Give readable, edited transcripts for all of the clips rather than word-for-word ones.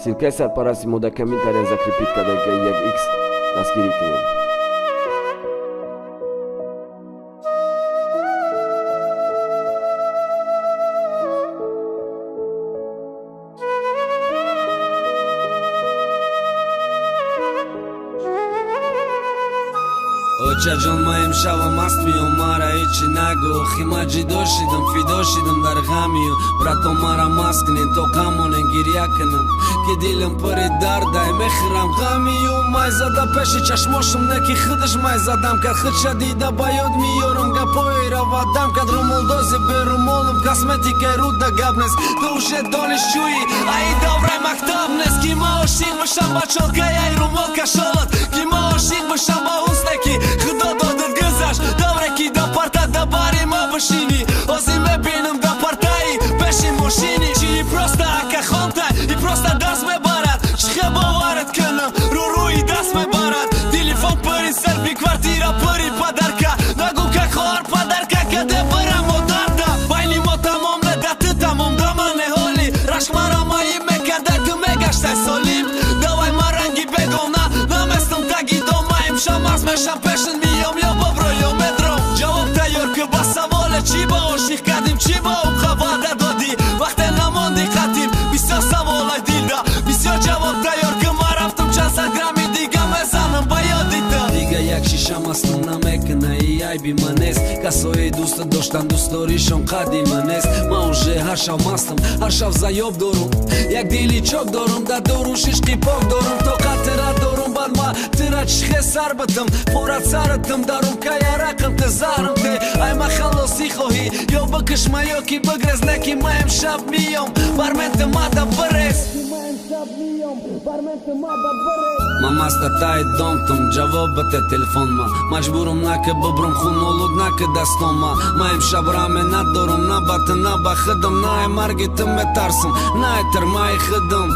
Ссылкаи сарпарасти мо дар комментария закрепить карда, як х дастгирӣ кунед. Очаҷон, ма имшава маст миём, мара ҳечи нагӯ. Охи ма ҷидо шидам, фидо шидам дар ғамию. Братон, мара маст кунен, то ғамонен гирья кунам, ки дилам пури дардай, мехӯрам ғамию. Май зада пеши чашмошум, не ки худаш май задам кард. Худша дида ба ёд меёрам, гапҳои равадам кард. Румолдози берумолам, косметикаи руда гап нест. Ту уже донишҷӯӣ, аи давраи мактаб нест. Ки ма ошиқ бошам ба чолкаи ай румол кашолат, ки ма ошиқ бошам ба ҳусне, ки худо додад гузашт. Давре ки да парта да бари ма бишинӣ, ҳозир мебинам да партаи пеши мошинӣ. Чи просто ака хонтай и просто дарс мебарад, чихе боварат кунам, рӯрӯи даст мебарад. Телефон пури селфи, квартира пури подарка, нагӯ ка хоҳар подарка каде бара модарта. Байни мо тамом не да ту тамом да мане ҳоли рашк мара маи мекарда, ту мегаштай солим. Давай ма ранги бегона наместам таги дома, имшаб маст мешам, пешин миём, ё бобро ё медром. Ҷавоб тайёр ки ба саволе чӣ ба ошиқ кардим, чӣ ба ӯ ваъда додӣ, вақте намонди қатим. Бисёр саволай дилда, бисёр ҷавоб тайёр ки. Ма рафтам, чанд сад грамми дига мезанам ба ёди ту. Дига як шиша мастум намекуна, и айби ман нест. Касое дӯста доштан, дӯстдоришон қадди ман нест. Ман уже ҳар шаб мастам, ҳар шаб заёб дорум, як дили чок дорум, дар дуру шишқи пок дорум. Тоқатира дорум, бад ма тира чихе сар битам, порат саратам, дарумкай арақам, ты зарам те. Ай ма халосӣ хоҳӣ, ё бикушма, ё ки бигрез, не ки ма имшаб миём, бар мен ту мада бирез. Ма маста таи домтум, ҷавоб бите телефонма. Маҷбурум наки бибрум, хунолуд наки дастома. Ма имшаб раме надорум, на ба ту, на ба худам, на ай марги ту метарсам, на ай тирмаи худам.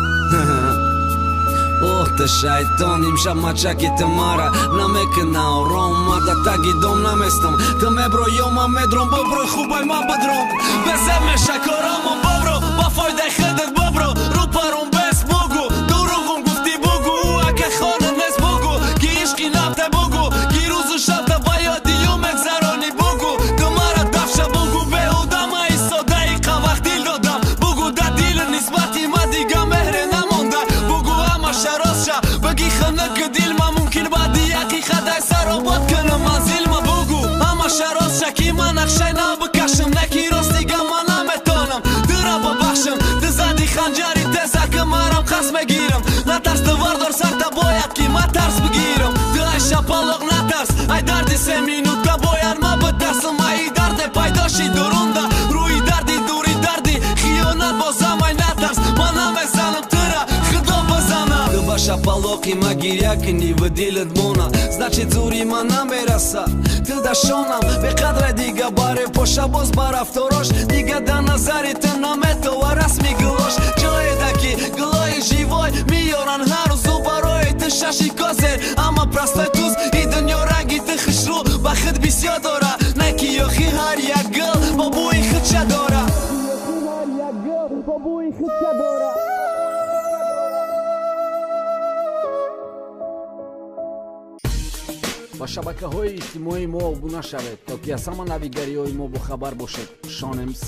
Ох ты шайтон, имшаб мачаки ту мара намекуна ором. Ма да таги дом наместам, ту мебро ё ма медром, бобро хубай ма бидром. Безеб меша коромон, бобро ба фоидаи худат бобро. Рӯпарум бес бугу, дурӯғум гуфтӣ бугу, ака хона нест бугу, ки ишқи нафте бугу, ки рӯзу шабта ба ёди ю мегзаронӣ бугу. Ту мара дафша бугу, беҳуда ма истодаи қавақт дил додам бугу. Да дили нисбати ма дига меҳре намонда бугу. Ҳамаша ростша баги, хунук дил ма мумкин баъди ҳақиқатай саробод кунам манзилма бугу. Ҳамаша ростша, ки ман нақшаи нав бикашам, не ки рост дига ман наметонам тура бабахшам. Ту зади ханҷари теза, ки марам қасд мегирам. Натарс, ту вардор сарта, бояд ки ма тарс бигирам. Ту ай шапалоқ натарс, ай дарди 3 минута бояд ма битарсам. Ай дарде пайдо шид дурунда, рӯи дарди дури дарди хиёнат бозам. Ай натарс, ман намезанам тура, худо бизана. Ту ба шапалоқи ма гирья кунӣ ва дилат мона, значит зури ма намераса. Ту дашонам беқадра, дига баре поша боз ба рафторош, дига да назари ту наметова расми гулош. Ҷоеда ки гулои живой меёран ҳар рӯзу барои ту шаши козер, амма простой туз и дунё ранги ту хушрӯ ба худ бисёр дора, не ки ёхи ҳар як гул бо бӯи худша дора. Бо бӯи худша дора. Ба шабакаҳои иҷтимоии мо обуна шавед, то ки аз ҳама навигариҳои мо бохабар бошед. Шон МС.